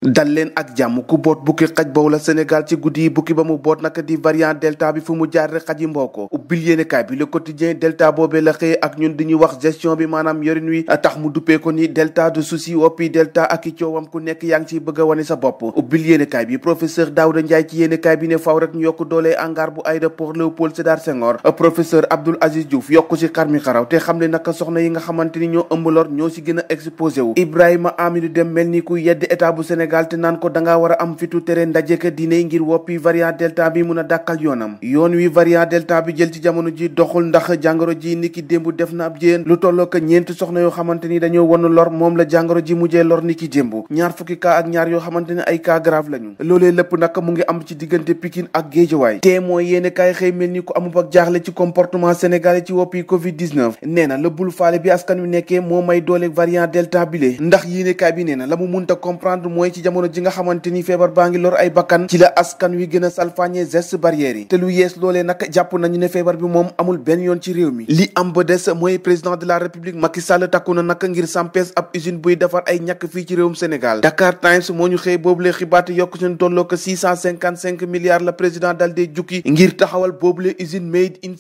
dal leen ak jàmm ku boot bukki xaj boobu la Sénégal ci guddi yi bukki ba mu boot naka di variant delta bi fu mu jaar rek xaj yi mboo ko ubbil yéenekaay bi Le Quotidien delta boobee la xëye ak ñun di ñuy wax gestion bi maanaam yorin wi tax mu duppee ko ni delta de souci woppi delta ak i coowam ku nekk yaa ngi ciy bëgg a wane sa bopp ubbil yéenekaay bi professeur Daouda Ndiaye ci yéenekaay bi ne faw rek ñu yokk doolee hangar bu aéroport Léopold Sédar Senghor professeur Abdoul Aziz Diouf yokk ci xar mi xaraw te xam ne naka soxna yi nga xamante ni ñoo ëmb lor ñoo si gën a exposé wu Ibrahima Amidou Dem mel ni ku yedd état bu Sénégal te naan ko nga war a am fitu tere ndajeka diine ngir woppi variant delta bi mun a dàkkal yoonam yoon wi variant delta bi jël ci jamono ji doxul ndax jàngoro ji niki démb def na ab jéen lu tolloo ko ñeenti soxna yoo xamante ni dañoo wonu lor moom la jàngoro ji mujjee lor niki démb ñaar fukki cas ak ñaar yoo xamante ni ay cas grave lañu loolee lépp nag mu ngi am ci diggante Pikine ak Guédiawaye te mooy yéene kaay xëy mel ni ku amub ak jaaxle ci comportement sénégalais ci woppi covid 19 nee na la bul faale bi askan wi nekkee moo may doole variant delta bi le ndax yéene kaay bi nee na la mu munta comprendre mooy ci jamono ji nga xamante ni feebar baa ngi lor ay bakkan ci la askan wi gën a salfaañe geste barrières yi te lu yees loolee nag jàpp nañu ne feebar bi moom amul benn yoon ci réew mi li am ba des mooy président de la république Macky Sall takku na nag ngir sampes ab usine buy defar ay ñàkk fii ci réewum Sénégal Dakar Times moo ñu xëy boobule xibaat yokk suñu tolloo ko 655 milliards la président dal dee jukki ngir taxawal boobule usine made in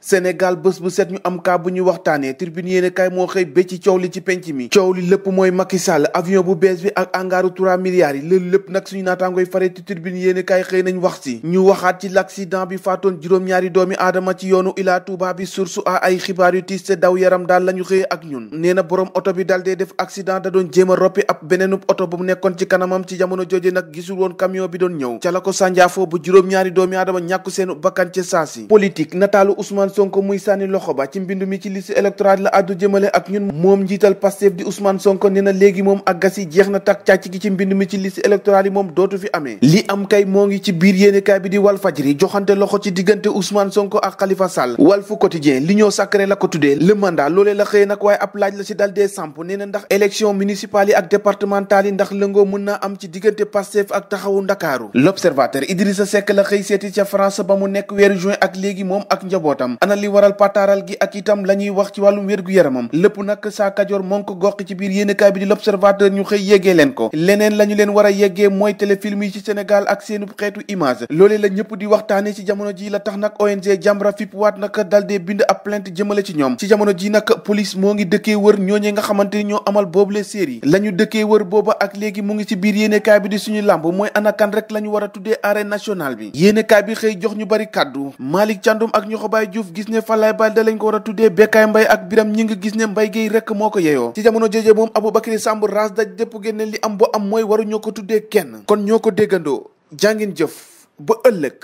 Sénégal bés bu set ñu am kaa bu ñu waxtaanee Tribune yéene kaay moo xëy ba ci coow li ci penc mi coow li lépp mooy Macky Sall avion bu bees bi ak angaaru 3 milliards yi loolu lépp nag suñu naataangoy fare ci Tribune yéene kaay xëy nañ wax si ñu waxaat ci l'accident bi faatoon juróom-ñaari doomi aadama ci yoonu Ila Touba bi source a ay xibaar yu tiis te daw yaram daal lañu xëyee ak ñun nee na boroom oto bi dal dee def accident da doon jéem a roppi ab beneenub oto bu mu nekkoon ci kanamam ci jamono jooje nag gisul woon camion bi doon ñëw ca la ko sànjaafoo bu juróom-ñaari doomi aadama ñàkku seenu bakkan ca saasi politique nataalu Ousmane Sonko muy sànni loxo ba ci mbindu mi ci liste électorale la addu jëmale ak ñun moom njiital Pastef di Ousmane Sonko nee na léegi moom ak gas yi jeex na tak càcc gi ci mbindu mi ci liste électorale yi moom dootu fi amee li am kay moo ngi ci biir yéenekaay bi di Walf Fadjri joxante loxo ci diggante Ousmane Sonko ak Khalifa Sall Walf Quotidien l'union sacrée la ko tuddee le mandat loolee la xëy nag waaye ab laaj la ci dal dee samp nee na ndax élection municipale yi ak départementale yi ndax lëngoo mën naa am ci diggante Pastef ak taxawu Ndakaaru l'observateur Idrissa Seck la xëy seeti ca France ba mu nekk weeru juin ak léegi moom ak njabootam ana li waral pataaral gi ak itam la ñuy wax ci wàllum wér-gu-yaramam lépp nag saa Kajoor moo ngi ko gox ci biir yéenekaay bi di l'observateur ñu xëy yeggee leen ko leneen la ñu leen war a yeggee mooy téléfilm yi ci Sénégal ak seenu xeetu image loolee la ñëpp di waxtaane ci jamono ji la tax nag ONG Jamra fipp waat nag dal dee bind ab plainte jëmale ci ñoom ci jamono ji nag police moo ngi dëkkee wër ñooñee nga xamante ni ñoo amal boobule série la ñu dëkkee wër booba ak léegi mu ngi ci biir yéenekaay bi di suñu làmb mooy anakan rek la ñu war a tuddee arène nationale bi yéenekaay bi xëy jox ñu bari kàddu Malick Thiandoum ak Ñoxobaay Diouf gis ne Falaye Baldé lañ ko war a tuddee Bekkaay Mbaye ak Biram ñi ngi gis ne Mbaye Guèye rek moo ko yeyoo ci jamono jooje moom Aboubacry Samb ras daj dépp génne li am bo am mooy waru ñoo ko tuddee kenn kon ñoo ko déggandoo jàngin jëf ba ëllëg